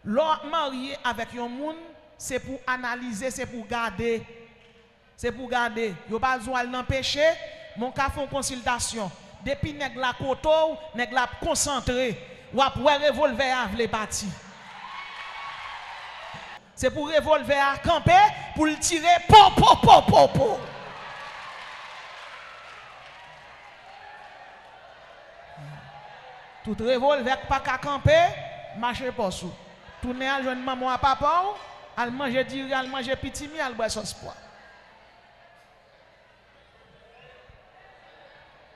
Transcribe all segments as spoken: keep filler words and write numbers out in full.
Lè w ap marye avèk yon moun, se pou analize, se pou gade. Se pou gade. Yo pa di w al nan peche, men w ka fè yon konsiltasyon. Depi nèg la kote w, nèg la ap konsantre. W ap wè revòlvè a vle pati. Se pou revòlvè a kanpe, pou l tire po, po, po, po, po. Tout revòlvè k pa ka kanpe, mache pòs ou. Tounen al jwenn manman w ak papa w, al manje diri, al manje pitimi, al bwè sòs pwa.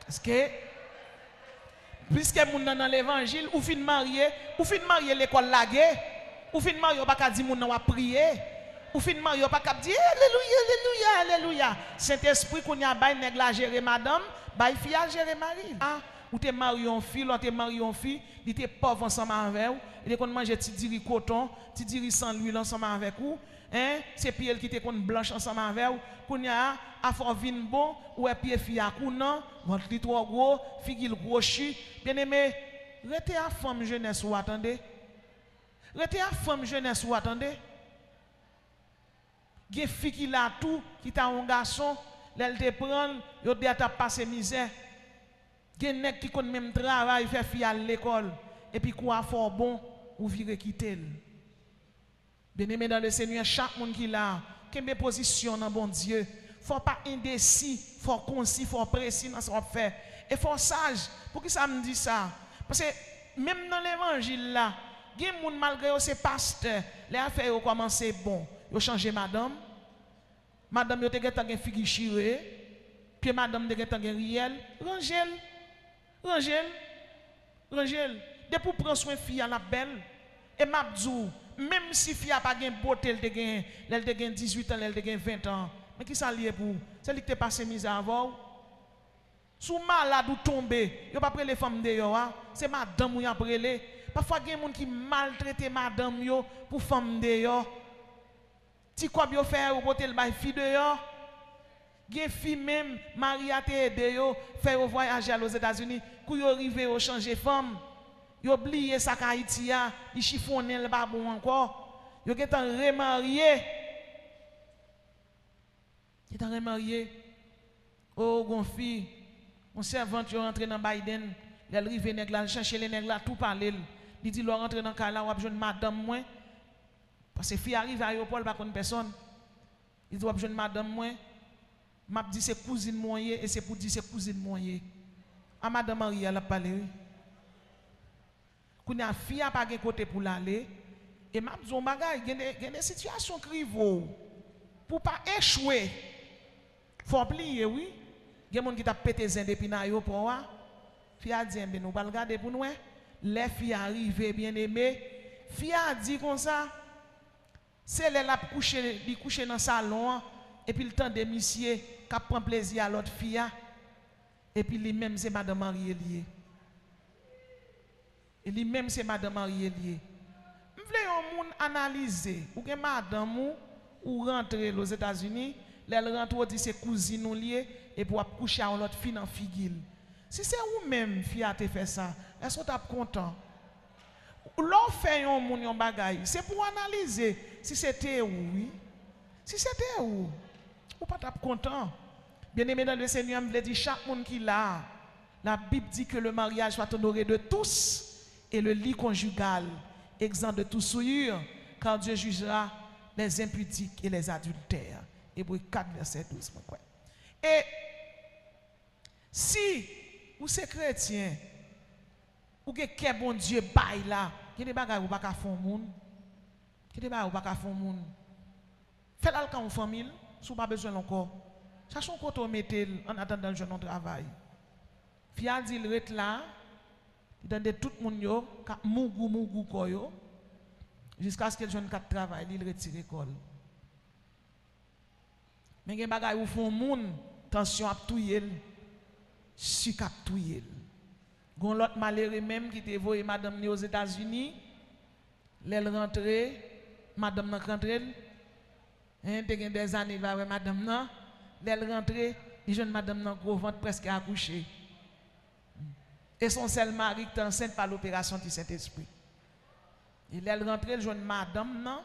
Paske, piske moun nan nan levanjil, ou fin marye, ou fin marye lekòl lage, ou fin marye, ou pa ka di moun nan w ap priye, ou fin marye, ou pa ka di, alelouya, alelouya, alelouya. Sentespri kounye a bay nèg la jere madanm, bay fi a jere mari l. A, ou te marye yon fi, lè w te marye yon fi, li te pòv ansanm avè w, li te konn manje ti diri koton, ti diri san lwil ansanm avèk ou, en, se pye l ki te konn blanch ansanm avè w. Kounye a, afè w vin bon, ou wè pye fi a kounan, vant li twò gwo, figi l gwochi. Byeneme, rete ak fanm jenès ou a, tande. Rete ak fanm jenès ou a, tande. Gen fi ki la tou, ki ta yon gason, lè l te pran l, yo de a t ap pase mizè. Gen nèg ki konn menm travay, fè fi al lekòl, epi kou afè w bon, ou vire kite l. Byeneme dan le Senyè, chak moun ki la, kenbe pozisyon nan Bondye. Fò w pa endesi, fò w konsi, fò w presi nan sa w ap fè. E fò w saj. Poukisa m di sa? Paske menm nan levanjil la, gen moun, malgre yo se pastè, lè afè yo kòmanse bon, yo chanje madanm. Madanm yo te gentan gen figi chire, pye madanm te gentan gen riyèl. Ranje l, ranje l, ranje l. Depi w pran swen fi a, l ap bèl. E m ap di w, menm si fi a pa gen bote l te genyen lè l te gen dizuit an, lè l te gen ven an, men kisa l ye pou ou? Se li ki te pase mizè avè w. Si w malad, ou tonbe, yo p ap rele fanm deyò a, se madanm ou y ap rele. Pafwa gen moun ki maltrete madanm yo pou fanm deyò. Ti kòb yo fè yo pote l bay fi deyò. Gen fi menm, mari a te ede yo, fè yo vwayaje al Ozetazini. Kou yo rive, yo chanje fanm. Yo bliye sa k Ayiti a, li chifonnen, l pa bon ankò. Yo gentan remarye. Gentan remarye. O, gon fi, yon sèvant yo rantre nan Biden. Lè l rive, nèg la, l chèche li, nèg la tou pale l. Li di, lè w rantre nan kay la, w ap jwenn madanm mwen. Paske fi a rive ayewopò, l pa konn pèsonn. Li di, w ap jwenn madanm mwen. M ap di se kouzin mwen w ye, e se pou di se kouzin mwen w ye. A madanm marye a l ap pale, wi. Kounye a, fi a pa gen kote pou l ale. E m ap di w yon bagay, gen de, gen de sitiyasyon k rive w. Pou w pa echwe, fò w pliye, wi. Gen moun ki t ap pete zen depi nan ayewopò a. Fi a di, enben, nou pral gade pou n wè. Lè fi a rive, byeneme, fi a di konsa, se lè l ap kouche, li kouche nan salon an, epi l tande misye k ap pran plezi a lòt fi a, epi li menm se madanm marye l ye. E li menm se madanm marye l ye. M vle yon moun analize. Ou gen madanm ou, ou rantre l Ozetazini, lè l rantre w di se kouzin ou l ye, epi w ap kouche a yon lòt fi nan figi l. Si se ou menm fi a te fè sa, èske w t ap kontan? Lè w fè yon moun yon bagay, se pou w analize si se te ou, wi. Si se te ou, ou pa t ap kontan. Byeneme dan le Senyè, m vle di chak moun ki la a, la Bib di ke le maryaj soit honoré de tous et le lit conjugal exempt de tout souillure, car Dieu jugera les impudiques et les adultères. Ebre kat vèsè douz, mwen kwè. E si ou se kretyen, ou gen kè Bondye bay la, gen de bagay ou pa ka fè yon moun. Gen de bagay ou pa ka fè yon moun. Fè l al kay yon fanmi l, si w pa bezwen l ankò. Chache yon kote w mete l annatandan l jwenn yon travay. Fi a di l ret la, li tande tout moun yo k ap mougou mougou kò yo, jiskaske l jwenn kat travay li, l retire kò l. Men gen bagay ou fè yon moun, tansyon ap touye l, sik ap touye l. Gon lòt malere menm ki te voye madanm li Ozetazini, lè l rantre, madanm nan k rantre l, en, te gen dèzane li pa wè madanm nan, lè l rantre, li jwenn madanm nan gwo vant, prèske akouche. E se yon sèl mari ki te ansent pa loperasyon di Sentespri. E lè l rantre, l jwenn madanm nan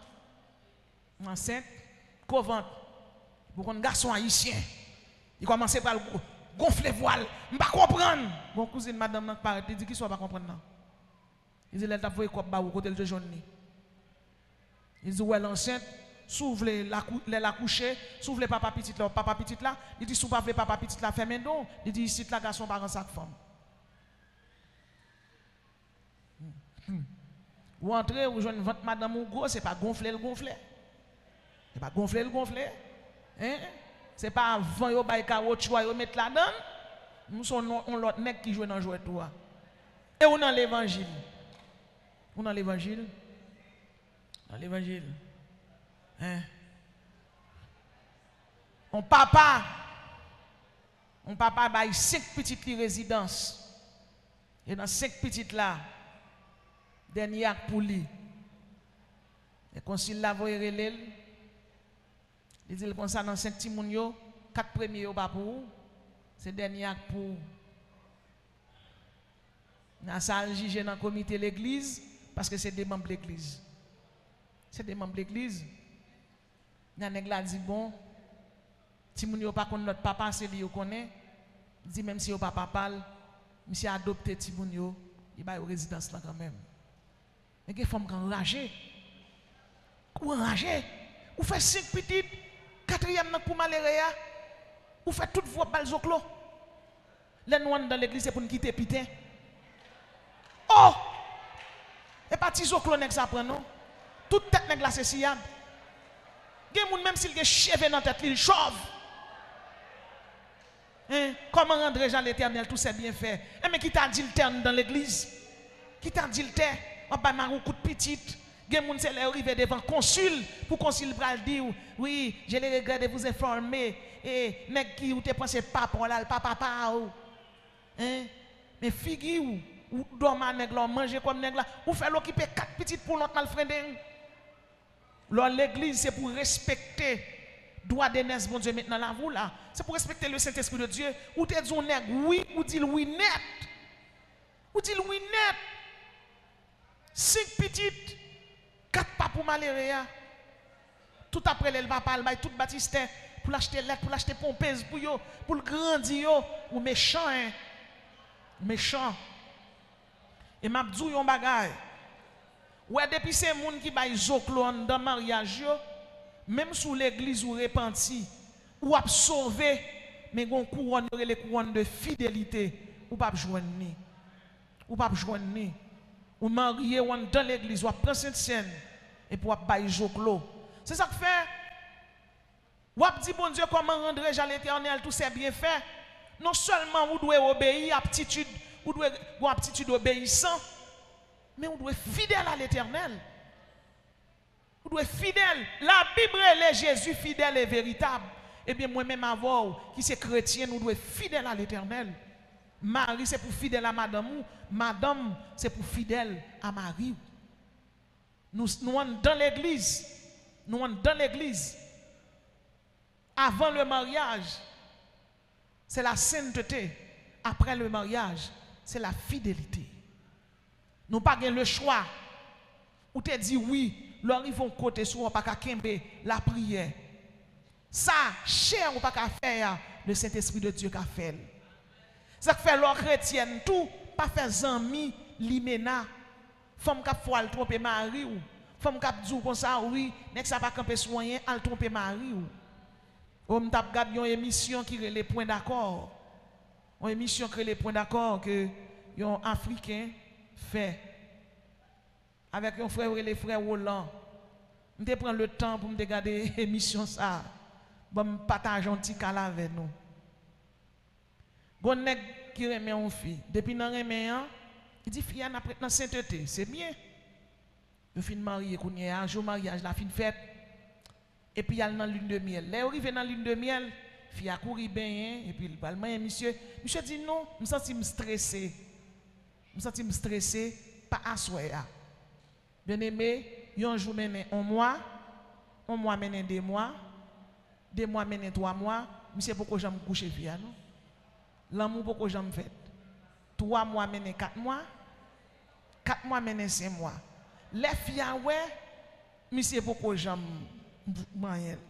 ansent, kovant. Ou konn gason ayisyen. Li kòmanse pral go- gonfle vwa l. M pa konprann. Gon kouzin madanm nan k parèt, li di, "Kisa w pa konprann nan?" Li di, "Lè l t ap voye kòb ba ou, kote l te jwenn li?" Li di, "Ou wè l ansent, si w vle, l akou- lè l akouche, si w vle papa pitit la, w ap papa pitit la." Li di, "Si w pa vle papa pitit la, fèmen do w." Li di, "Isit la, gason pa ranse ak fanm." Hmm. Ou antre, ou jwenn vant madanm ou gwo, se pa gonfle l gonfle. Se pa gonfle l gonfle. Hein? Se pa van yo bay kawotchou a yo met ladan l. M se yon, yon lòt nèg ki jwe nan jwèt ou a. E ou nan levanjil. Ou nan levanjil. Nan levanjil. Hein? On papa. On papa bay senk pitit li rezidans. E nan senk pitit la, dènye a k pou li. E konsil la voye rele l. Li di l konsa, "Nan senk timoun yo, kat premye yo pa pou ou. Se dènye a k pou ou." Nan sa al jije nan komite legliz, paske se de manm legliz. Se de manm legliz. Nan nèg la di, "Bon, timoun yo pa konn lòt papa, se li yo konnen." Di, menm si yo pa papa l, misye adopte timoun yo, li ba yo rezidans lan kanmenm. Men gen fanm k anraje. Ou anraje. Ou fè senk pitit, katriyèm nan k pou malere a. Ou fè tout vwòp ba l zoklo. Lè nou anndan legliz, se pou n kite piten. Oh! E pa ti zoklo nèg sa pran, non. Tout tèt nèg la se siyad. Gen moun, menm si l gen cheve nan tèt li, l chòv. Hein? Comment rendrai-je à l'Éternel tous ses bienfaits? Enben, ki ta di l tè anndan legliz? Ki ta di l tè? W ap bay mari w kout pitit. Gen moun, se lè yo rive devan konsil, pou konsil pral di w, "Wi, je le regrèt de vous informer." E nèg ki ou te panse papa w la, l pa papa w. Hein? Men figi w, ou dòm a nèg la, w manje kòb nèg la, ou fè l okipe kat pitit pou lòt malfrendeng. Lè w legliz, se pou respekte dwa de nès Bondye met nan lavi w la. Se pou respekte le Saint-Esprit de Dieu. Ou te di yon nèg wi, ou di l wi nèt. Ou di l wi nèt. Senk pitit, kat pa pou malere a. Tout ap rele l papa, l bay tout batistè pou l achte lèt, pou l achte ponpez pou yo, pou l grandi yo. Ou mechan, en. Ou mechan. E m ap di w yon bagay. Ou wè, depi se moun ki bay zoklo anndan maryaj yo, menm si w legliz ou repanti, ou ap sove, men gen yon kouwòn yo rele kouwòn de fidelite, ou p ap jwenn li. Ou p ap jwenn li. Ou marye, w anndan legliz, w ap pran sentsèn, epi w ap bay zoklo. Se sa k fè, w ap di Bondye, comment rendrai-je à l'Éternel tous ses bienfaits? Non sèlman ou dwe obeyi, aptitid, ou dwe gen yon aptitid obeyisan, men ou dwe fidèl a Letènèl. Ou dwe fidèl. Labib rele Jezi fidèl e veritab. Ebyen, mwen menm avè w, ki se kretyen, nou dwe fidèl a Letènèl. Mari se pou fidèl a madanm ou, madanm se pou fidèl a mari w. Nou, nou anndan legliz. Nou anndan legliz. Avant le mariage, c'est la sainteté. Après le mariage, c'est la fidélité. Nou pa gen lechwa. Ou te di wi, lè w rive yon kote, si w pa ka kenbe lapriyè. Sa chè ou pa ka fè a, le Sentespri de Dye ka fè l. Sa k fè lè w kretyèn tou, pa fè zanmi limena. Fanm k ap fè w al twonpe mari w. Fanm k ap di w konsa, wi, nèg sa pa kanpe sou anyen, al twonpe mari w. O, m t ap gad yon emisyon ki rele Pwen Dakò. Yon emisyon ki rele Pwen Dakò ke yon Afriken fè avèk yon frè yo rele frè Roland. M te pran le tan pou m te gade emisyon sa a. Ban m pataje yon ti kal avè nou. Gon nèg ki renmen yon fi. Depi nan renmen an, li di fi a n ap ret nan sentete. Se byen. Yo fin marye kounye a, jou maryaj la fin fèt. Epi y al nan lin de myèl. Lè yo rive nan lin de myèl, fi a kouri benyen, epi l pral manyen misye. Misye di, "Non, m santi m strese. M santi m strese pa aswè a." Byeneme, yon jou mennen on mwa, on mwa mennen de mwa, de mwa mennen twa mwa, misye poko janm kouche fi a, non. Lanmou poko janm fèt. Twa mwa mennen kat mwa, kat mwa mennen senk mwa. Lè fi a wè, misye poko janm manyen l.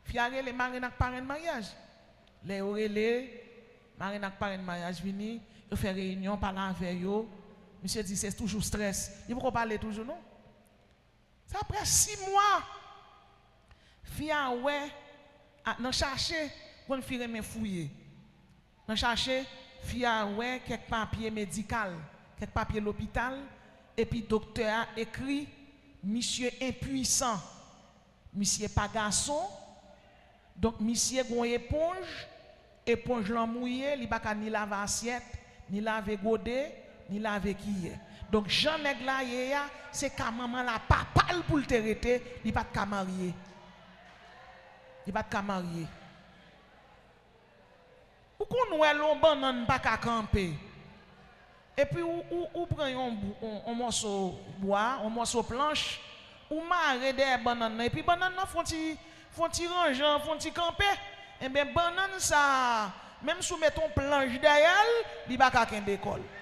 Fi a rele marenn ak parenn maryaj. Lè yo rele, marenn ak parenn maryaj vini, yo fè reyinyon, pale avè yo. Misye di se toujou strès. Li poko pale toujou, non. Sa prèske sis mwa. Fi a wè, a, nan chache, konn fi renmen fouye. Nan chache, fi a wè kèk papye medikal, kèk papye lopital, epi doktè a ekri, misye enpwisan, misye pa gason, donk misye gon eponj, eponj lan mouye, li pa ka ni lave asyèt, ni lave gode, ni lave kiyè. Donk jan nèg la ye a, se ka manman l a papa l pou l te rete, li pa t ka marye. Li pa t ka marye. Ou konn wè lè yon bannann pa ka kanpe. Epi ou, ou, ou pran yon, bou- yon, yon mòso bwa, yon mòso planch, ou mare dèyè bannann nan. Epi bannann nan fè yon ti, fè yon ti ranjan, fè yon ti kanpe. Enben, bannann sa a, menm si w mete yon planch dèyè l, li pa ka kenbe kò l.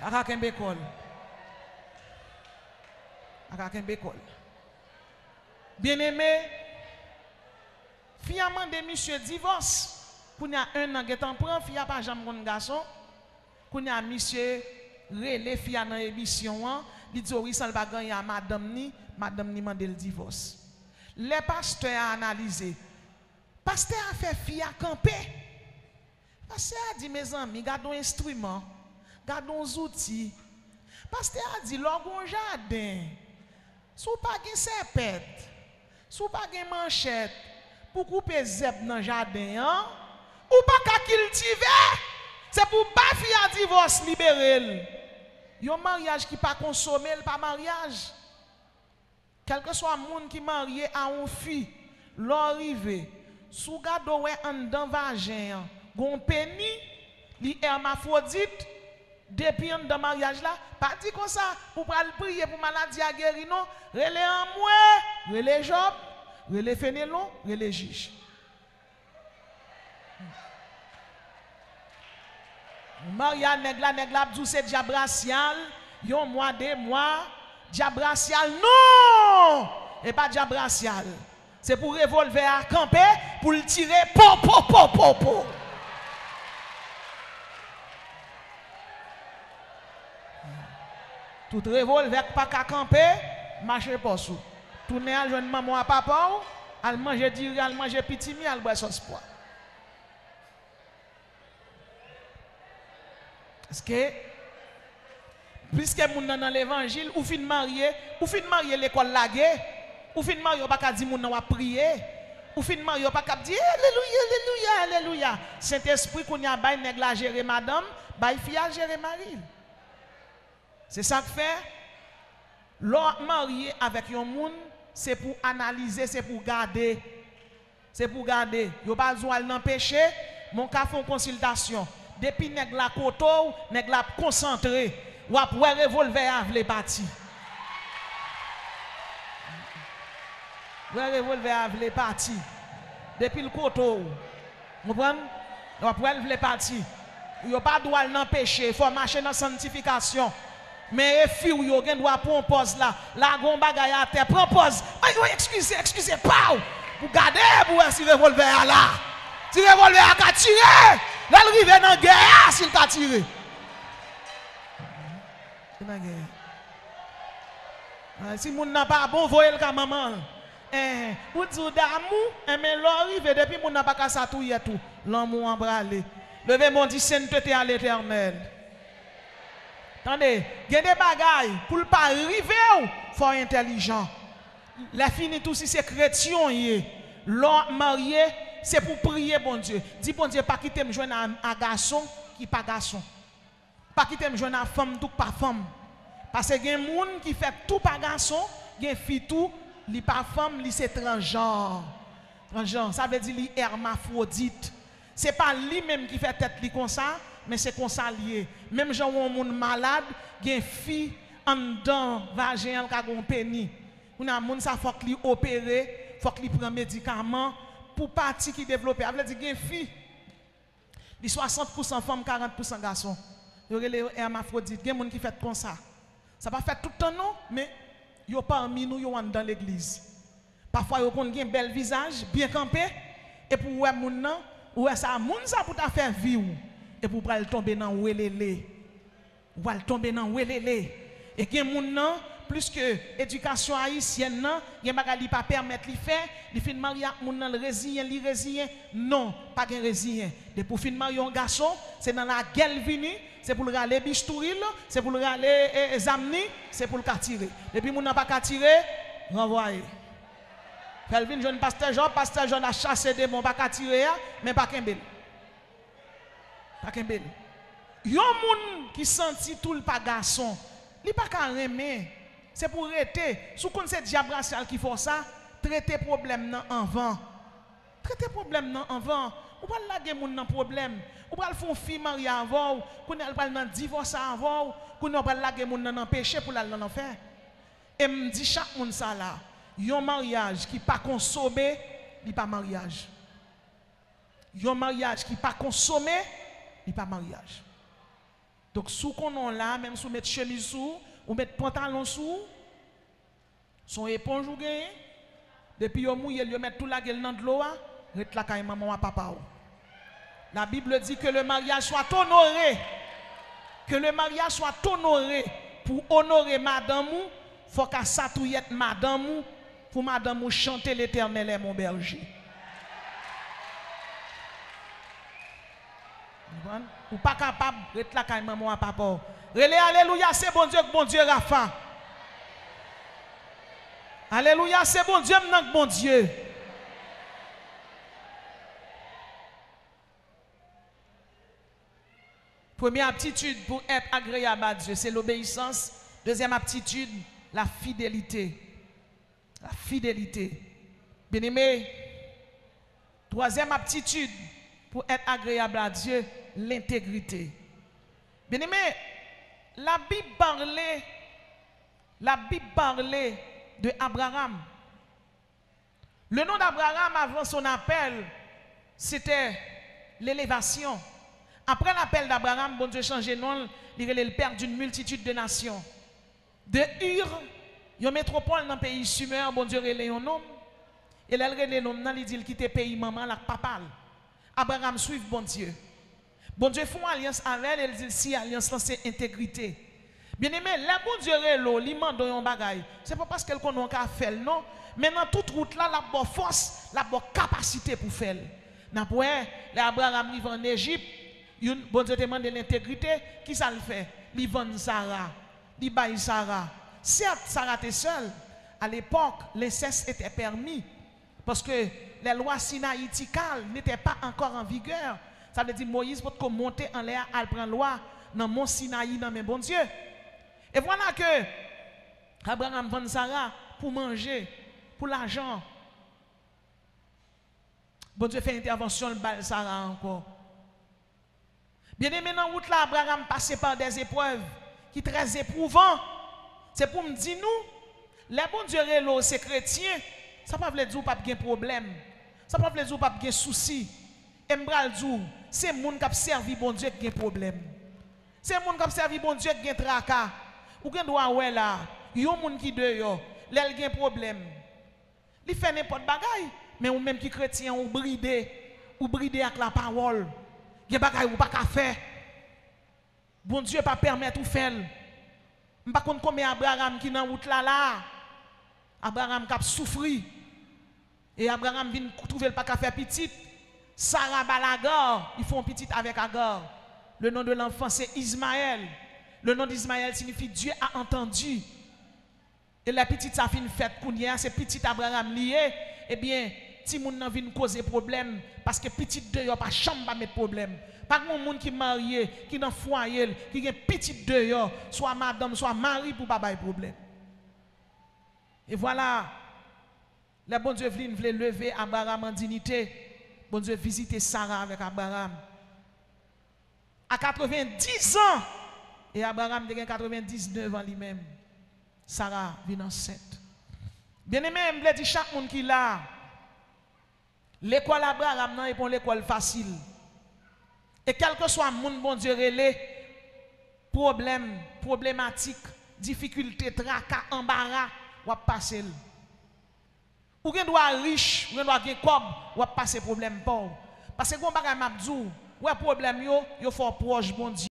Pa ka kenbe kò l. Pa ka kenbe kò l. Byeneme, fi a mande misye divòs. Kounye a, en an gentan pran, fi a pa janm konn gason. Kounye a, misye rele fi a nan emisyon an, li di, o wi, san l pa gen anyen a madanm ni, madanm ni mande l divòs. Lè pastè a analize, pastè a fè fi a kanpe. Pastè a di, mezanmi, gade yon enstriman, gade yon zouti. Pastè a di, lè w gen yon jaden, si w pa gen sèpèt, si w pa gen manchèt pou koupe zèb nan jaden an, ou pa ka kiltive. Se pou w ba fi a divòs, libere l. Yon maryaj ki pa konsome, l pa maryaj. Kèlkeswa moun ki marye a yon fi, lè w rive, si w gade w wè anndan vajen an, gen yon peni, li èmafwodit, depi anndan maryaj la, pa di konsa, ou pral priye pou maladi a geri, non. Rele anmwe, rele Jòb, rele Fenelon, rele jij. Ou marye a nèg la, nèg la ap di w se dyab rasyal, yon mwa, de mwa, dyab rasyal, non! E pa dyab rasyal. Se pou revòlvè a kanpe, pou l tire, po, po, po, po, po. Tout revòlvè k pa ka kanpe, mache pòs ou. Tounen al jwenn manman w a papa w, al manje diri, al manje pitimi, al bwè sòs pwa. Paske, piske moun nan nan levanjil, ou fin marye, ou fin marye lekòl lage, ou fin marye, ou pa ka di moun nan w ap priye, ou fin marye, ou pa ka di, alelouya, alelouya, alelouya. Sentespri kounye a bay nèg la jere madanm, bay fi a jere mari l. Se sa k fè, lè w ap marye avèk yon moun, se pou analize, se pou gade. Se pou gade. Yo pa di w al nan peche, men w ka fè yon konsiltasyon. Depi nèg la kote w, nèg la ap konsantre. W ap wè revòlvè a vle pati. Wè revòlvè a vle pati. Depi l kote w. Konprann? W ap wè l vle pati. Yo pa di w al nan peche, fò w mache nan sanntifikasyon. Men e fi w yo gen dwa pran pòz la. Lage yon bagay atè, pran pòz. Ay, woy, eskize, eskize, paw! Pou gade, pou wè si revòlvè a la. Si revòlvè a ka tire, lè l rive nan gè a, si l ka tire. Se nan gè a. Ah, si moun nan pa bon, voye l ka manman l. Enhen, ou di w damou, enben lè w rive, depi moun nan pa ka satouyèt ou, lanmou an prale. Leve men w di, sentete a Letènèl. Tande, gen de bagay, pou l pa rive w, fò w entèlijan. Lèfini tou, si se kretyen w ye, lè w ap marye, se pou w priye Bondye. Di, Bondye, pa kite m jwenn a, a gason ki pa gason. Pa kite m jwenn a fanm tou k pa fanm. Paske gen moun ki fèt tou pa gason, gen fi tou, li pa fanm, li se transjan. Transjan, sa vle di li èmafwodit. Se pa li menm ki fè tèt li konsa, men se konsa l ye. Menm jan yon moun malad, gen fi anndan vajen an l ka gen yon peni. Kounye a, moun sa fòk li opere, fòk li pran medikaman pou pati ki devlope a. Vle di gen fi, li swasant pousan fanm, karant pousan gason. Yo rele yo èmafwodit. Gen moun ki fèt konsa. Sa pa fèt tout tan non, men yo pami nou, yo anndan legliz. Pafwa yo konn gen bèl vizaj, byen kanpe, epi w wè moun nan, ou wè sa, moun sa pou ta fè vi w, epi w pral tonbe nan welele. Ou pral tonbe nan welele. E gen moun nan, pliske edikasyon ayisyèn nan, gen bagay li pa pèmèt li fè, li fin marye ak moun nan, l reziyen, li reziyen. Non, pa gen reziyen. Depi w fin marye yon gason, se nan lagè l vini, se pou l rale bistouri l, se pou l rale e, e, zam ni, se pou l ka tire. Depi moun nan pa ka tire, ranvwaye. Fè l vin jwenn pastè Jòb, pastè Jòb ap chase demon, pa ka tire a, men pa kenbe l. Pa kenbe l. Yon moun ki santi tou l pa gason, li pa ka renmen. Se pou rete. Si w konn se dyab rasyal ki fè w sa, trete pwoblèm nan anvan. Trete pwoblèm nan anvan. Ou pral lage moun nan pwoblèm. Ou pral fè yon fi marye avè w, kounye a l pral nan divòs avè w, kounye a w pral lage moun nan nan peche pou l al nan lanfè. E m di chak moun sa la, yon maryaj ki pa konsome, li pa maryaj. Yon maryaj ki pa konsome, li pa maryaj. Donk, si w konnen w la, menm si w met chemiz sou ou, ou met pantalon sou ou, se yon eponj ou genyen, depi yo mouye l, yo mèt tou lage l nan dlo a, ret lakay manman w ak papa w. La Bible dit que le mariage soit honoré. Que le mariage soit honoré. Pou onore madanm ou, fòk a satouyèt madanm ou, pou madanm ou chante Letènèl è mon bèje. Konprann? Ou pa kapab ret lakay manman w ak papa w. Rele alelouya, se Bondye k Bondye Rafa. Alelouya, se Bondye m nan k Bondye. Premye aptitid pou èt agreyab a Dye, se lobeyisans. Dezyèm aptitid, la fidelite. La fidelite. Byeneme, twazyèm aptitid pou èt agreyab a Dye, lentegrite. Byeneme, Labib pale, Labib pale de Abraram. Le nom d'Abraham avant son appel, c'était l'élévation. Après l'appel d'Abraham, Bondye chanje non l, li rele l père d'une multitude de nations. De Ur, yon metwopòl nan peyi Sumer, Bondye rele yon nonm. E lè l rele nonm nan, li di l kite peyi manman l ak papa l. Abraram swiv Bondye. Bondye fè yon alyans avè l e l di l si alyans lan se entegrite. Byeneme, lè Bondye rele w, li mande w yon bagay, se pa paske l konnen w ka fè l non, men nan tout wout la, l ap ba w fòs, l ap ba w kapasite pou w fè l. N ap wè, lè Abraram rive ann Ejip, youn, Bondye te mande l entegrite, kisa l fè? Li vann Sara, li bay Sara. Sèt, Sara te sèl. À l'époque, l'inceste était permis. Paske lè lwa Sinayi ti kal n'était pas encore en vigueur, sa vle di Moyiz potko monte anlè a al pran lwa nan mon Sinayi nan men Bondye. E vwala ke Abraram vann Sara pou manje, pou lajan. Bondye fè entèvansyon l, ba l Sara ankò. Byeneme, nan wout la, Abraram pase pa dèzeprèv ki trè epwouvan. Se pou m di nou, lè Bondye rele w se kretyen, sa pa vle di w p ap gen pwoblèm. Sa pa vle di w p ap gen sousi. E m pral di w, se moun k ap sèvi Bondye k gen pwoblèm. Se moun k ap sèvi Bondye k gen traka. Ou gen dwa wè la, yon moun ki deyò, lè l gen pwoblèm, li fè nenpòt bagay, men ou menm ki kretyen, ou bride, ou bride ak lapawòl. Gen bagay ou pa ka fè. Bondye pa pèmèt ou fè l. M pa konn konbyen Abraram ki nan wout la la. Abraram k ap soufri. E Abraram vin twouve l pa ka fè pitit. Sara ba l Agar, li fè yon pitit avèk Agar. Le nom de l'enfant, c'est Ismaël. Le nom d'Ismaël signifie Dieu a entendu. E lè pitit sa fin fèt kounye a, se pitit Abraram li ye, ebyen, timoun nan vin koze pwoblèm, paske pitit deyò pa janm pa met pwoblèm. Pa gen yon moun ki marye, ki nan fwaye l, ki gen pitit deyò, swa madanm, swa mari pou pa bay pwoblèm. E vwala, lè Bondye vin vle leve Abraram an dinite, Bondye vizite Sara avèk Abraram. A katrevendiz an, e Abraram te gen katrevendiznèf an li menm, Sara vin ansent. Byeneme, m vle di chak moun ki la, lekòl Abraram nan e pa yon lekòl fasil. E kèlkeswa moun Bondye rele, pwoblèm, pwoblematik, difikilte, traka, anbara, w ap pase l. Ou gen dwa rich, ou gen dwa gen kòb, w ap pase pwoblèm pa w. Paske gen yon bagay m ap di w, ou wè pwoblèm yo, yo fè w pwòch Bondye.